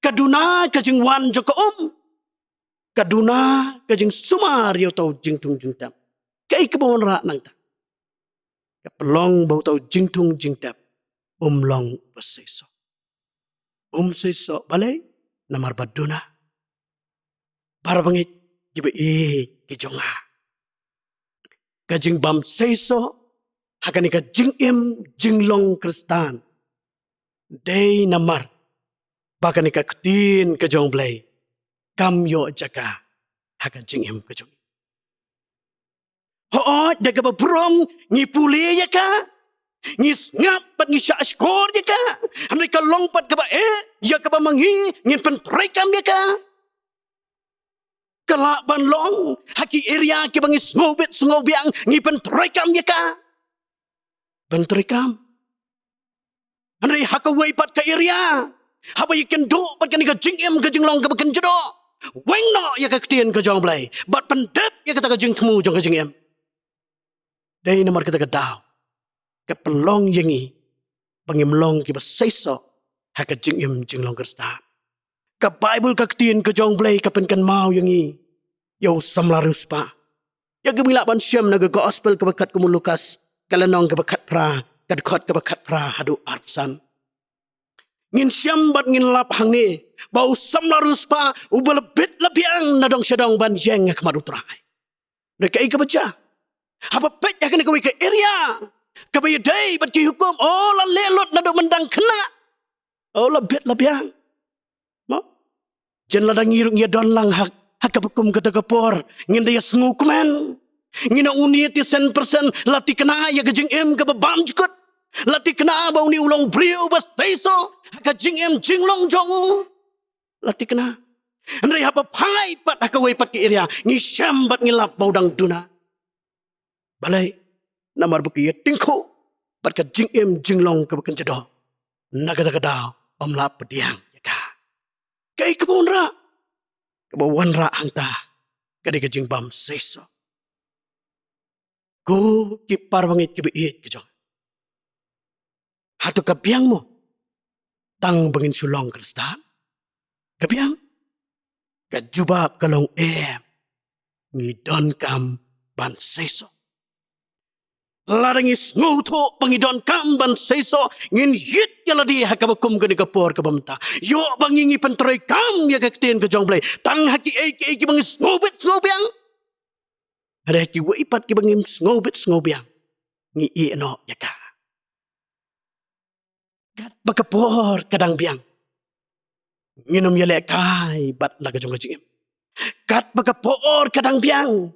ka duna ka jingwan jong ka um, ka duna ka jingsumar ïa uta u jingthung jingtep. Kaei kaba wanrah nangta? Ka pynlong ba uta u jingthung jingtep um long uba seisoh. Um seisoh balei? Namar ba duna. Parabangeit kiba ïeit ki jong nga, ka jingbym seisoh ha kane ka jingim jinglong Khristan. Dei namar ba kane ka ktien ka jong U Blei kam ïoh jaka ha ka jingim ka jong ngi. Hooid, da kaba burom ngi pule ïa ka, ngi sngap bad ngi shahshkor ïa ka. Hynrei ka long pat kaba eh ïa kaba ma ngi ngin pyntreikam ïa ka. Ka lah ban long ha ki area kiba ngi sngewbit sngewbiang ngi pyntreikam ïa ka. Pyntreikam. Hynrei ha kawei pat ka area, haba ïakynduh bad kane ka jingim ka jinglong kaba kynjahdoh, weng noh ïa ka ktien ka jong U Blei bad pyndep ïa kata ka jingthmu jong ka jingim. Dei namar kata ka daw ka pynlong ïa ngi ba ngim long kiba seisoh ha ka jingim jinglong Khristan. Ka Baibl, ka ktien ka jong U Blei, ka pynkynmaw ïa ngi ïa u samla riewspah. Ïa kaba ngi lah ban shem na ka Gospel kaba katkum u Lukas, ka lynnong kaba khatphra, ka dkhot kaba khatphra haduh arphew san. Ngin shem bad ngin lap hangne ba u samla riewspah uba la bit la biang na dong sha dong ban ïeng ha khmat U Trai. Hynrei kaei kaba jia? Haba peit ha kane kawei ka area kaba ïadei bad ki hukum, oh, la leh lut naduh mynta khynnah. Oh, la bit la biang. Mo? Jan lada ngi ruh ngi ïadon lang ha, ha kaba kum kata ka por, ngin da ïasngewkmen. Ngi na uni te sen persen la thikna ïa ka jingim kaba bymjukut. La thikna ba une u long briew ba seisoh ha ka jingim jinglong jong u. La thikna. Hynrei haba phai pat ha kawei pat ka area, ngi shem bad ngi lap ba u dang duna. Balei? Namar ba ka ïatyngkhuh bad ka jingim jinglong kaba kynjahdoh, na kata ka daw ym lah pdiang ïa ka. Kaei kaba wanrah? Kaba wanrah hangta ka dei ka jingbymseisoh. Ko ki para bangeit kiba ïeit ka jong, hato ka biang mo tang ba ngin shu long Khristan? Ka biang? Ka jubab ka long em. Ngi donkam ban seisoh. Lada ngi sngewthuh ba ngi donkam ban seisoh, ngin ïit ïa lade ha kaba kum kane ka por kaba mynta. Ïoh ba ngi, ngi pyntreikam ïa ka ktien ka jong U Blei tang ha kiei kiei kiba ngi sngewbit sngewbiang. Hynrei ha kiwei pat kiba ngim sngewbit sngewbiang, ngi ïeh noh ïa ka. Katba ka por ka dang biang, ngin ym ïalehkai bad la ka jong ka jingim. Katba ka por ka dang biang,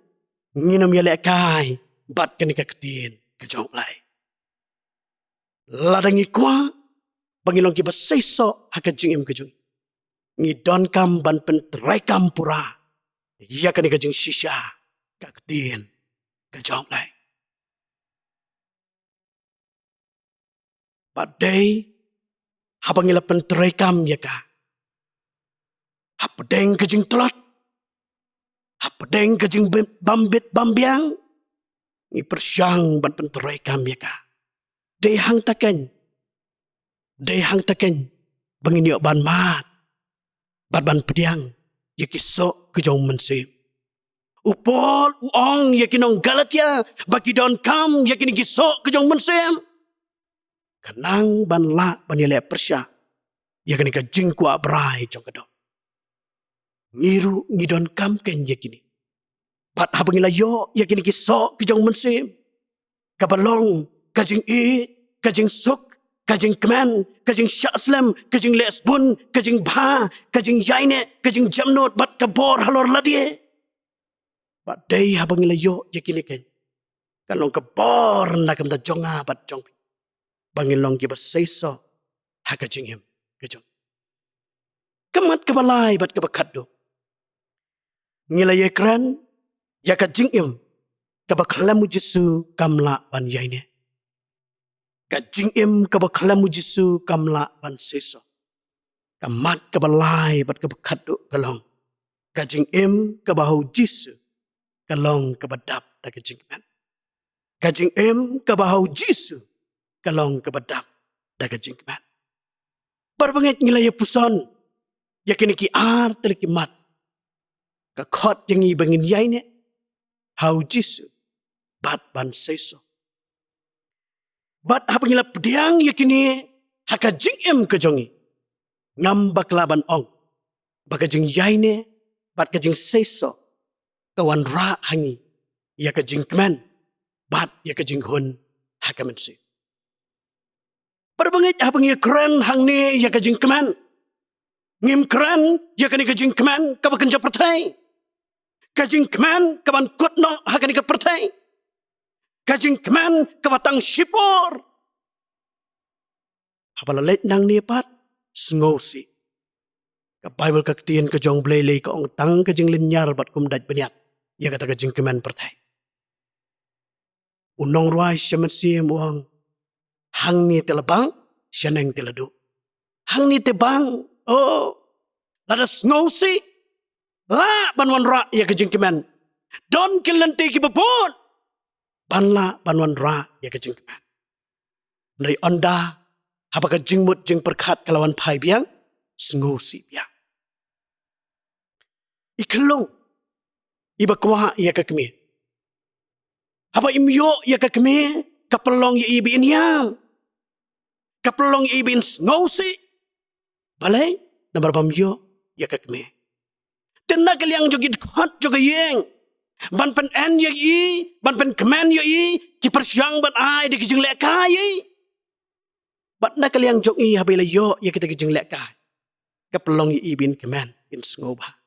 ngin ym ïalehkai bad kane ka ktien ka jong U Blei. Lada ngi kwah ba ngin long kiba seisoh ha ka jingim ka jong ngi, ngi donkam ban pyntreikam pura ïa kane ka jingshisha, ka ktien ka jong U Blei. Bad dei haba ngi la pyntreikam ïa ka, hapdeng ka jingtlot, hapdeng ka jingbym-, bymbit bymbiang, ngi pyrshang ban pyntreikam ïa ka. Dei hangta keiñ, dei hangta keiñ ba ngin ïoh ban mad bad ban pdiang ïa ki soh ki jong U Mynsiem. U Paul u ong ïa ki nong Galatia ba ki donkam ïa kine ki soh ki jong U Mynsiem, khnang ban lah ban ïaleh pyrshah ïa kane ka jingkwah brai jong ka doh. Ngi ruh ngi donkam keiñ ïa kine. Bad haba ngi la ïoh ïa kine ki soh ki jong U Mynsiem, kaba long ka jingïeit, ka jingsuk, ka jingkmen, ka jingshah slem, ka jingleh sbun, ka jingbha, ka jingïaineh, ka jingjemnud bad ka bor halor lade. Bad dei haba ngi la ïoh ïa kine keiñ, kan long ka bor na ka bynta jong nga bad jong phi ba ngin long kiba seisoh ha ka jingim ka jong. Ka mat kaba lai bad kaba khatduh, ngi la ïakren ïa ka jingim kaba khlem U Jisu kam lah ban ïaineh. Ka jingim kaba khlem U Jisu kam lah ban seisoh. Ka mat kaba lai bad kaba khatduh ka long, ka jingim kaba ha U Jisu ka long kaba dap da ka jingkmen. Ka jingim kaba ha U Jisu ka long kaba dap da ka jingkmen. Para bangeit, ngi la ïa puson ïa kine ki ar tylli ki mat, ka khot ïa ngi ba ngin ïaineh ha U Jisu bad ban seisoh. Bad haba ngi la pdiang ïa kine ha ka jingim ka jong ngi, ngam bakla ban ong ba ka jingïaineh bad ka jingseisoh ka wanrah ha ngi ïa ka jingkmen bad ïa ka jinghun ha ka mynsiem. Para bangeit, haba ngi kren hangne ïa ka jingkmen, ngim kren ïa kane ka jingkmen kaba kynja pyrthei, ka jingkmen kaban kut noh ha kane ka pyrthei, ka jingkmen kaba tang shipor. Haba la leit nangne pat, sngewsih. Ka Baibl, ka ktien ka jong U Blei, lei ka ong tang ka jinglynñiar bad kum dait bniat ïa kata ka jingkmen pyrthei. U nongrwai sha mynsiem u ong, hangne te la bang, shaneng te la duh. Hangne te bang, oh, lada sngewsih, lah ban wanrah ïa ka jingkmen. Don ki lynti kiba bun ban lah ban wanrah ïa ka jingkmen. Hynrei ynda haba ka jingmut jingpyrkhat ka la wan phai biang, sngewsih biang. I khyllung iba kwah ïa ka kmie, haba im ïoh ïa ka kmie, ka pynlong ïa i ba in ïam, ka pynlong ïa i ba in sngewsih. Balei? Namar bam ïoh ïa ka kmie. Te na ka liang jong ki dkhot jong ka ïing, ban pyndem ïa i, ban pynkmen ïa i, ki pyrshang ban ai da ki jinglehkai ïa i. Bad na ka liang jong i, haba i la ïoh ïa kita ki jinglehkai, ka pynlong ïa i ba in kmen, in sngewbha.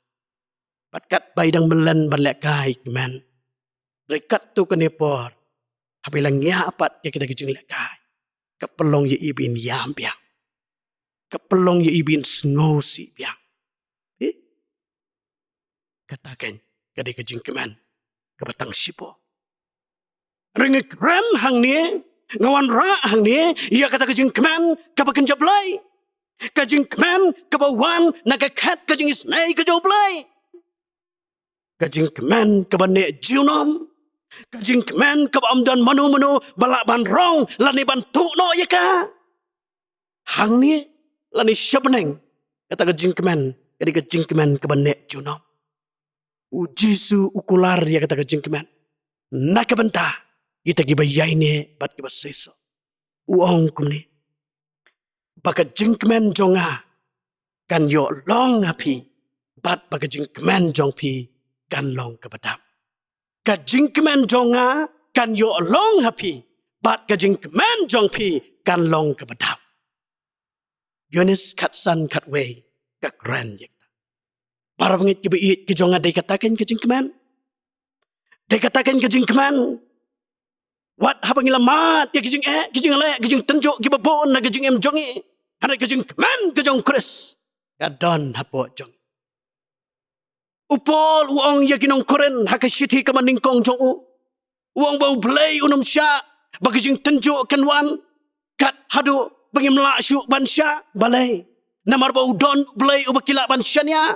Bad katba i dang mlien ban lehkai, kmen. Hynrei katto katne por, haba i la ngiah pat ïa kita ki jinglehkai, ka pynlong ïa i ba in ïam biang, ka pynlong ïa i ba in sngewsih biang. Eh? Kata kein ka dei ka jingkmen kaba tang shipor. Hynrei nga kren hangne, nga wanrah hangne ïa kata ka jingkmen kaba kynja Blei, ka jingkmen kaba wan na ka khet ka jingisynei ka jong U Blei, ka jingkmen kaba neh junom, ka jingkmen kaba ym don mano mano ba lah ban rong lane ban tuh noh ïa ka. Hangne lane sha bneng, kata ka jingkmen ka dei ka jingkmen kaba neh junom. U Jisu u kular ïa kata ka jingkmen na ka bynta kita kiba ïaineh bad kiba seisoh. U ong kumne, ba ka jingkmen jong nga kan ïoh long ha phi, bad ba ka jingkmen jong phi kan long kaba dap. Ka jingkmen jong nga kan ïoh long ha phi, bad ka jingkmen jong phi kan long kaba dap. Ïoannis khatsan khatwei ka kren ïa kata. Para bangeit kiba ïeit ki jong nga, dei kata kein ka jingkmen. Dei kata kein ka jingkmen. Wat haba ngi la mad ïa ki jingeh, ki jingleh, ki jingtynjuh kiba bun na ka jingim jong ngi, hynrei ka jingkmen ka jong U Khrist ka don hapoh jong ngi. U Paul u ong ïa ki nong Korinth ha ka shithi kaba nyngkong jong u, u ong ba U Blei un ym shah ba ki jingtynjuh kin wan kat haduh ba ngim lah shuh ban shah. Balei? Namar ba u don U Blei uba ki lah ban shaniah.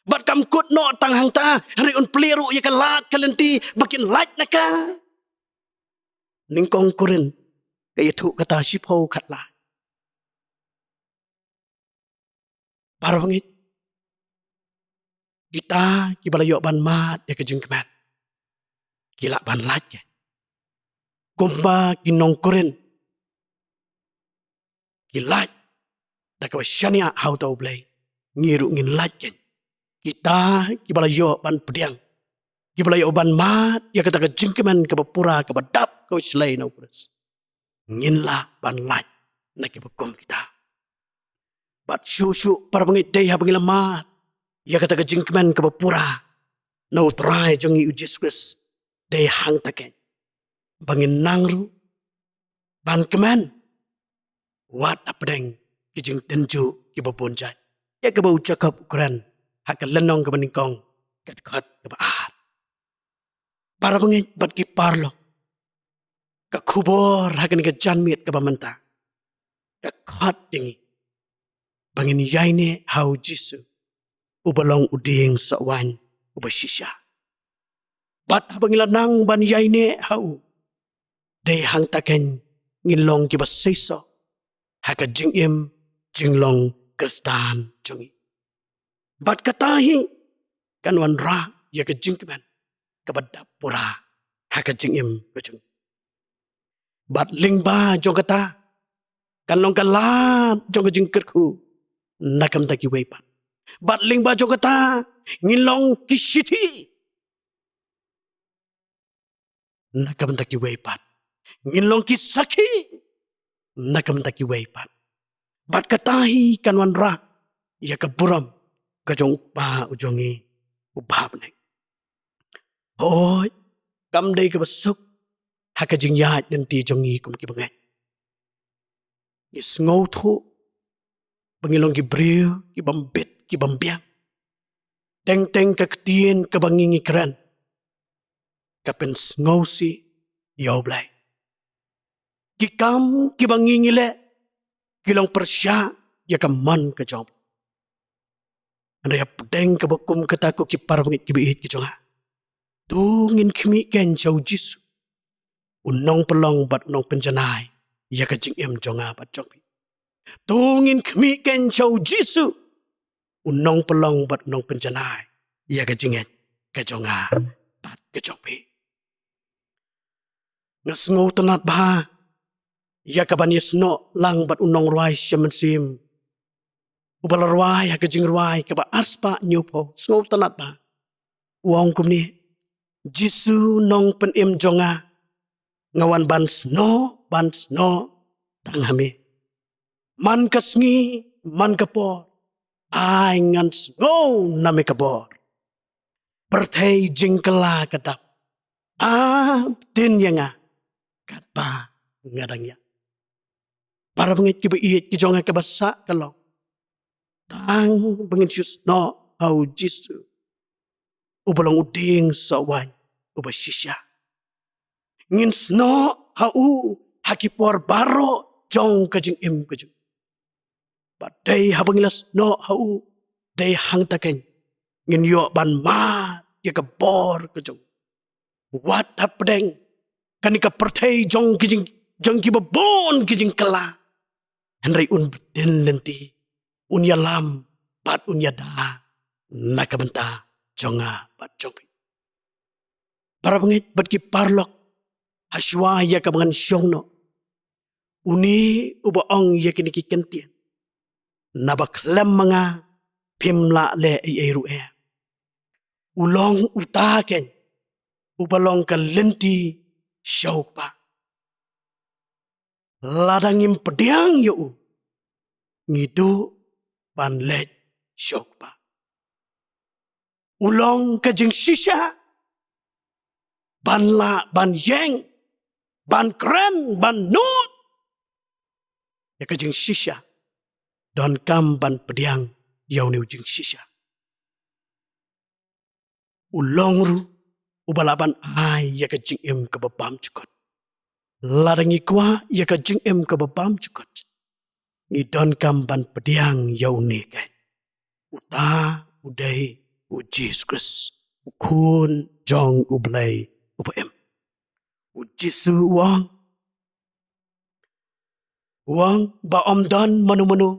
Bad kam kut noh tang hangta, hynrei un plie ruh ïa ka lad ka lynti ba kin lait na ka. Nyngkong Korinth ka ïathuh kata shiphew khatlai. Para bangeit, kita kiba la ïoh ban mad ïa ka jingkmen, ki lah ban lait kein. Kumba ki nong Korinth ki lait da kaba shaniah ha uta U Blei, ngi ruh ngin lait kein. Kita kiba la ïoh ban pdiang, kiba la ïoh ban mad ïa kata ka jingkmen kaba pura, kaba dap, kaba shlei na U Khrist, ngin lah ban lait na kiba kum kita. Bad shuh shuh, para bangeit, dei haba ngi la mad ïa kata ka jingkmen kaba pura na U Trai jong ngi U Jisu Khrist, dei hangta kein ba ngin nang ruh ban kmen wat hapdeng ki jingtynjuh kiba bun jait, ïa kaba u Jakob u kren ha ka lynnong kaba nyngkong, ka dkhot kaba ar. Para bangeit bad ki paralok, ka khubor ha kane ka janmiet kaba mynta ka khot ïa ngi ba ngin ïaineh ha U Jisu, uba long u dieng soh waiñ uba shisha. Bad haba ngi la nang ban ïaineh ha u, dei hangta kein ngin long kiba seisoh ha ka jingim jinglong Khristan jong ngi. Bad kata hi kan wanrah ïa ka jingkmen kaba dap pura ha ka jingim ka jong ngi. Bad lyngba jong kata kan long ka lad jong ka jingkyrkhu na ka bynta kiwei pat. Bad lyngba jong kata ngin long ki shithi na ka bynta kiwei pat. Ngin long ki sakhi na ka bynta kiwei pat. Bad kata hi kan wanrah ïa ka burom ka jong U Kpa u jong ngi uba ha bneng. Hooid, kam dei kaba suk ha ka jingïaid lynti jong ngi kum ki bangeit. Ngi sngewthuh ba ngi long ki briew ki bym bit ki bym biang. Teng teng ka ktien kaba ngi ngi kren ka pynsngewsih ïa U Blei. Ki kam kiba ngi ngi leh ki long pyrshah ïa ka mon ka jong. Hynrei hapdeng kaba kum kata, ko ki parabangeit kiba ïeit ki jong nga, to ngin khmih kein sha U Jisu, u nongpynlong bad u nongpynjanai ïa ka jingim jong nga bad jong phi. To ngin khmih kein sha U Jisu, u nongpynlong bad u nongpynjanai ïa ka jingngeit ka jong nga bad ka jong phi. Nga sngewtynnat bha ïa kaban ïasnoh lang bad u nongrwai Shem Mynsiem, uba la rwai ha ka jingrwai kaba arspah hynñiewphew. Sngewtynnat bha. U ong kumne: Jisu Nongpynim jong nga, nga wan ban snoh, ban snoh tang ha me. Man ka sngi, man ka por, ai ngan sngew na me ka bor. Pyrthei jingkylla ka dap, a, btin ïa nga katba nga dang ïap. Parabangeit kiba ïeit ki jong nga, kaba sah ka long tang ba ngin shu snoh ha U Jisu, uba long u dieng soh waiñ uba shisha. Ngin snoh ha u ha ki por baroh jong ka jingim ka jong. Bad dei haba ngi la snoh ha u, dei hangta kein ngin ïoh ban mad ïa ka bor ka jong. Wat hapdeng kane ka pyrthei jong ki jing, jong kiba bun ki jingkylla, hynrei un btin lynti, un ïalam bad un ïada na ka bynta jong nga bad jong phi. Parabangeit bad ki paralok, ha shuwa ïa kaba ngan shong noh, une uba ong ïa kine ki kyntien, naba khlem ma nga phim lah leh ei ei ruh eh, u long uta kein uba long ka lynti sha U Kpa. Lada ngim pdiang ïa u, ngi duh ban leit sha U Kpa. U long ka jingshisha ban lah ban ïeng, ban kren, ban nud ïa ka jingshisha. Donkam ban pdiang ïa une u jingshisha. U long ruh uba lah ban ai ïa ka jingim kaba bymjukut. Lada ngi kwah ïa ka jingim kaba bymjukut, ngi donkam ban pdiang ïa une kein. Uta u dei U Jisu Khrist, U Khun jong U Blei uba im. U Jisu u ong, u ong ba ym don mano mano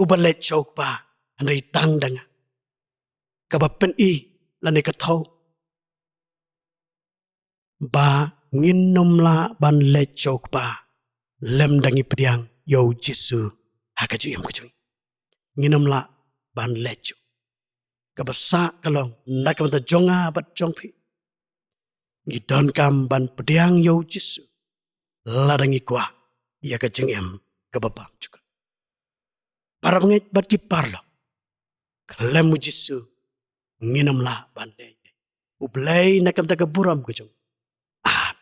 uba leit sha U Kpa hynrei tang da nga. Kaba pyni lane ka thew ba ngin ym lah ban leit sha U Kpa lymda ngi pdiang ïa U Jisu ha ka jingim ka jong ngi. Ngin ym lah ban leit sha u. Kaba sah ka long na ka bynta jong nga bad jong phi, ngi donkam ban pdiang ïa U Jisu lada ngi kwah ïa ka jingim kaba bymjukut. Parabangeit bad ki paralok, khlem U Jisu ngin ym lah ban leh ei ei. U Blei un ai ka bynta ka burom ka jong u. Amen.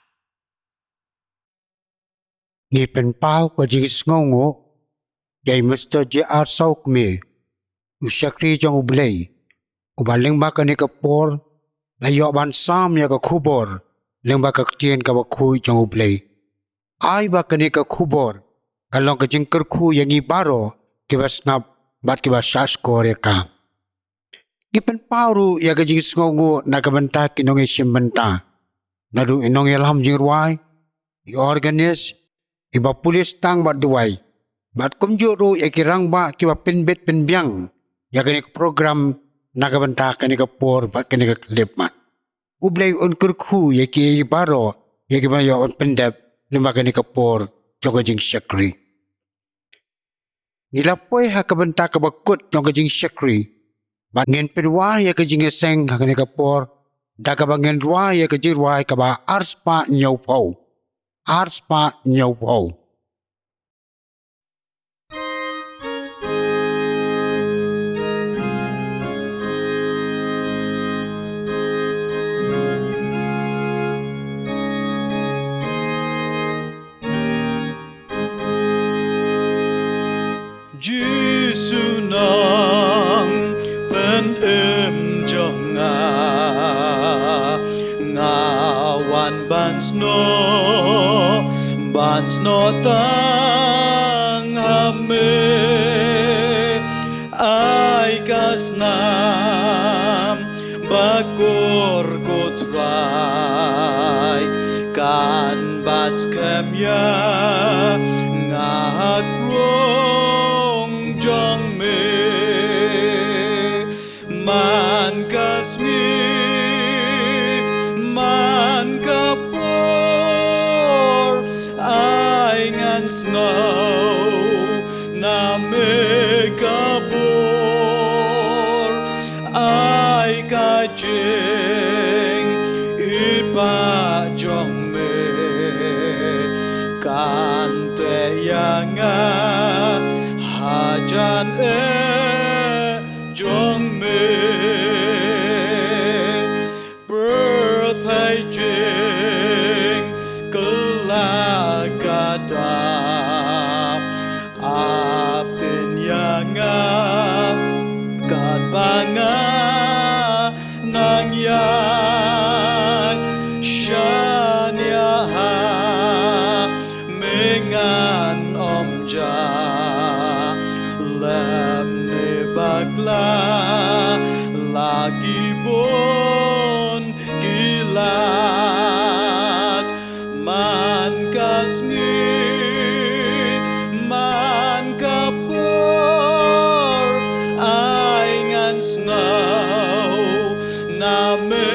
Ngi pynpaw ka jingsngewnguh ïa i Mister J R Sawkmie, u shakri jong U Blei, uba lyngba kane ka por la ïoh ban sam ïa ka khubor lyngba ka ktien kaba khuid jong U Blei. Ai ba kane ka khubor kan long ka jingkyrkhu ïa ngi baroh kiba sngap bad kiba shahshkor ïa ka. Ngi pynpaw ruh ïa ka jingsngewnguh na ka bynta ki nongïashim bynta, naduh i nongïalam jingrwai, i organist, iba pule tang bad duwai, bad kumjuh ruh ïa ki rangbah kiba pynbit pynbiang ïa kane ka program na ka bynta kane ka por bad kane ka khyllipmat. U Blei un kyrkhu ïa ki, ïa ki baroh ïa kiba ïoh ban pyndep lyngba kane ka por jong ka jingshakri. Ngi la poi ha ka bynta kaba kut jong ka jingshakri, bad ngin pynwai ïa ka jingïaseng ha kane ka por da kaba ngin rwai ïa ka jingrwai kaba arspah hynñiewphew. ar spah hynñiew phew. Jisu nongpynim jong nga, nga wan ban snoh, ban snoh tang ha me. Ai ka snam ba kor, ko Trai, kan bat skhem ïa nga ha krung jong me. Man ka sngi, man ka por, ai ngan sngew na me ka bor. Ai ka jingïeit ba jong me kan teh ïa nga hajan eh jong me. Pyrthei jingkylla ka da, ap ïa nga katba nga nang ïaid shaniah ha me ngan ym jah. Lem ne bakla la ki bun ki lad. Man ka sngi, man ka por, ai ngan sngew na me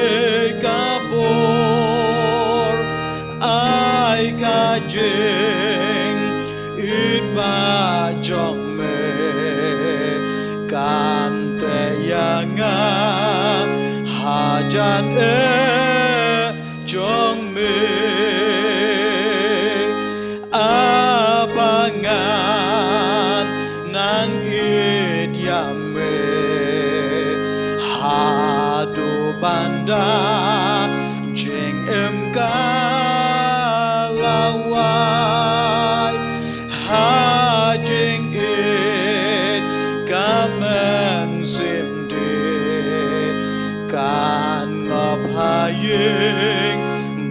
ka bor. Ai ka jingïeit ba jong me kan teh ïa nga hajan eh jong me. Ap ba ngan nang ïeit ïa me haduh ban da jingim ka la wai. Ha jingïeit ka mynsiem de kan ngop ha ïing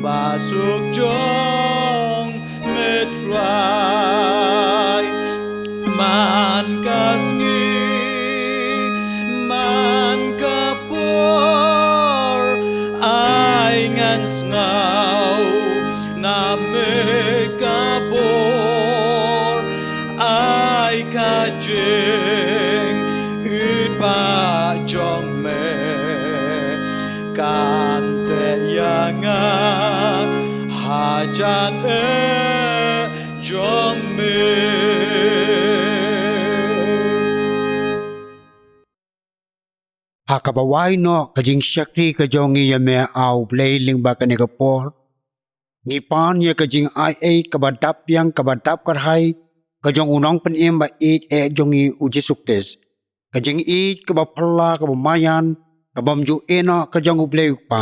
ba suk jong me Trai. Man ka sngi, man ka por, ai ngan sngew na me ka bor. Ai ka jingïeit ba jong me kan teh ïa nga hajan eh jong me. Ha kaba wai noh ka jingshakri ka jong ngi ïa me, A U Blei, lyngba kane ka por, ngi pan ïa ka jingaiei kaba dap biang, kaba dap kyrhai ka jong u Nongpynim ba ïeit eh jong ngi, U Jisu Khrist. Ka jingïeit kaba phylla, kaba maïan, kabym ju ïehnoh ka jong U Blei U Kpa,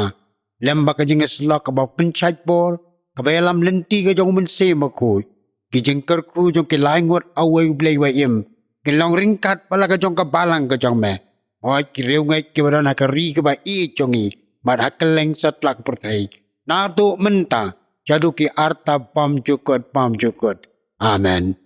lem bad ka jingïasyllok kaba pynshait bor, kaba ïalam lynti ka jong U Mynsiem Bakhuid. Ki jingkyrkhu jong ki lai ngut, A uwei U Blei uba im, kin long ryngkat bad la ka jong ka balang ka jong me. Hooid, ki riewngeit kiba don ha ka ri kaba ïeit jong ngi bad ha kylleng satlak pyrthei, naduh mynta shaduh ki arta bymjukut bymjukut. Amen.